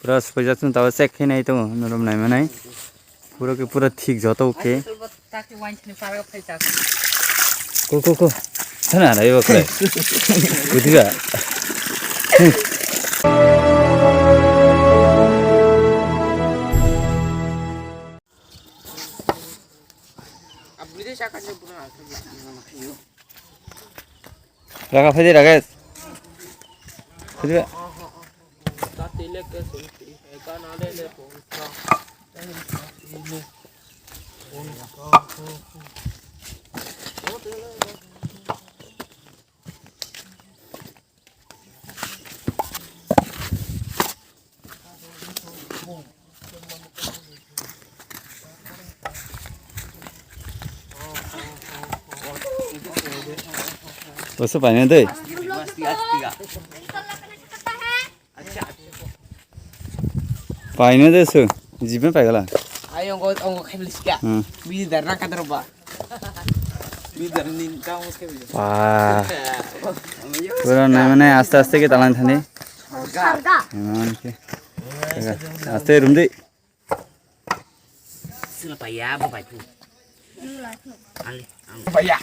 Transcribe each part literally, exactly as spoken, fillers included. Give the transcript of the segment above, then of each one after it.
Pura sophaijak chwng tabuk check khe nai tongo, norok nai manai. Pura khe pura thik joto khe. Ko, ko, ko. Sana na ibo khlai. Bujiba. Raga phai de, Raga. Phai de. Boso paina dei. Paina dei su. Jibe paigala. Ayo, ongo, ongo khai beli sika. Hmm. Bili dar na kadar ba. Bili dar ni ka ongo khai beli. Wah. Pura na mane aste aste ke talan thani. Sarga. Emang ke. Aste rum dei. Sila paya bo bai tu. Ale, ang. Paya.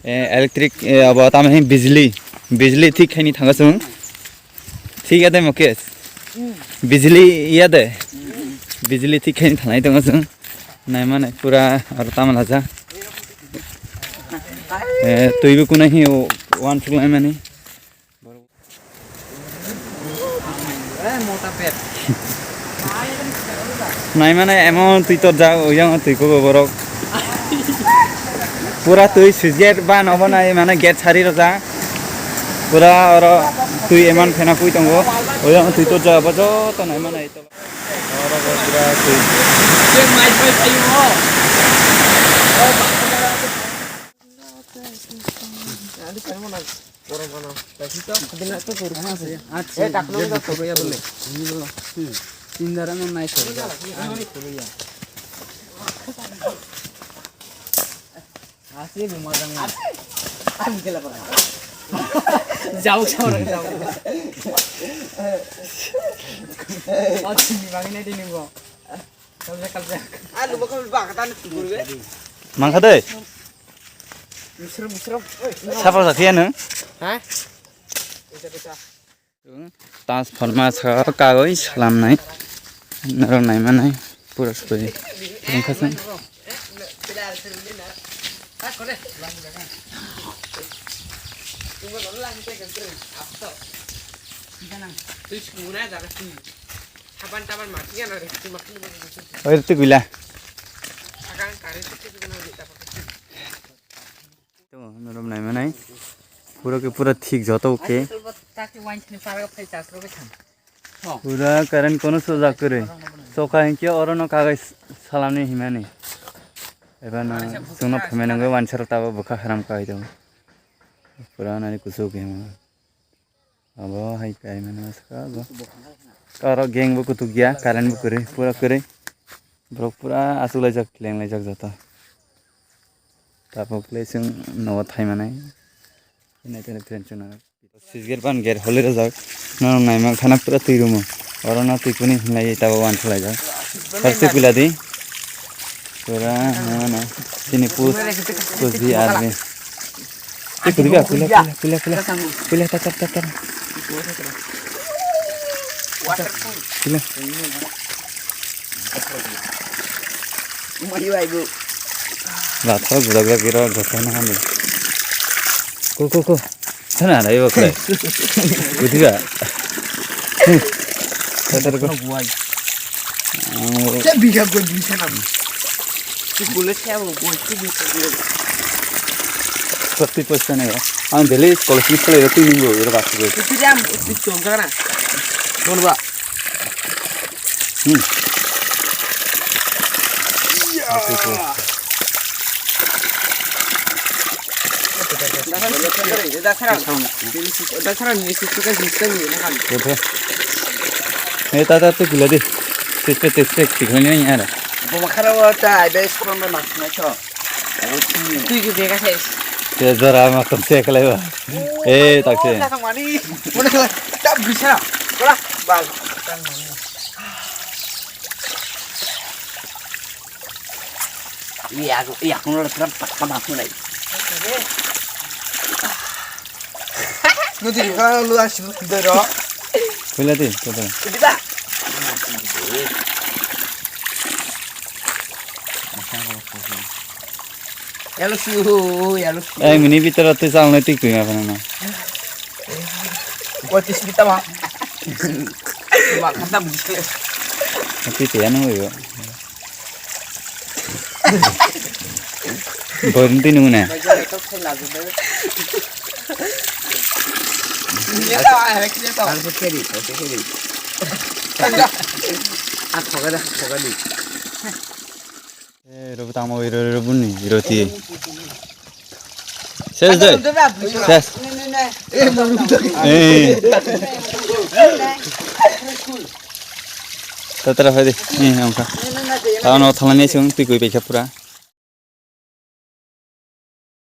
Eh, electric, eh, abo tamo hwn bijli, bijli thik khaini thanga chwng. Thik ade Mukesh. Bijli iya de. Bijli thik khaini thanai tongo chwng. Naimani pura aro tamo laja. Eh, twibo kunai hi o wan phuk laimani. Naimane emon twi torjak, oyang twi kugo borok. Pura twi switch gate ba nobo nai mane gate sari rojak. Pura oro twi emon phena pui tongo. Oyang twi torjak abo joto naimane ito. Oro bo pura twi. Jau, jau, jau. Mangkha de. Misro, misro. Sapa sa phiya nung? Ha? Transformer sa kagoi salam nai. Naro nai manai. Pura soi. Mangkha sa. Oi, tu gila. Tamo, norom nai manai. Pura ke pura thik joto ke. Pura current kono soja kwrwi. Soka hinkhe oro no kagai salamni himani. Eba no chwngno phaimanango wansaro tabo bwkha haram kai tongo. Pura nani kuchuk hima. Abo hai kai mano saka abo. Oro gang bo kutuk ya, current bo kwrwi, pura kwrwi. Borok pura aswk laijak, leng laijak joto. Tabuk le chwng nogo thai manai. Nai tene friend chwng nang. Switch gate ban gate holi rojak. Nono naima khana pura twi rumo. Oro no twi kuni hinlai tabo wan khwlaijak. Har twi pila di. Pura, no, no. Sini pus, pus di army. Eh, kuliga, kuliga, kuliga, kuliga, kuliga. Kuliga, tar, tar, tar, tar. Kuliga. Bathok budak budak biro gotha na kani. Ko, ko, ko. Sana na ibo khlai. Kudiga. Kotor ko. Buai. Ang. Che biga ko bisa na. Che gule che abo buai che biga. Sotty poisa na ya. Ang daily scholarship khlai roti ningo iro bakti. Che jam utti chom jagana. Don ba. Hmm. Oke. Eh, tata tu gila di. Teste, teste, tikhani nai ara. Bo makhara wa ta ai be sabang be mas nai to. Tui ke bega ses. Te jora ma kom se kalai ba. Eh, tak se. Mani. Mani kala. Tak bisa. Kala. Bal. Iya, aku, iya, aku nolak terang tak sama aku naik. Nanti kalau lu asli dulu. Kuila ti, kuila. Di ba? Yalo su, yalo su. Eh, mini bitar tu sal nanti kuya apa nama? What is bitama? Wa kata bujhe. Nanti tiada nama yo. Boring tu nunggu na. Aku kiri, aku kiri. Ah, kau kada, kau kada. Eh, robo tamo iro, robo ni, iro ti. Ses doi. Ses. Eh. Tatra phai di. Eh, angka. Tao no thalani sung tui koi pekha pura.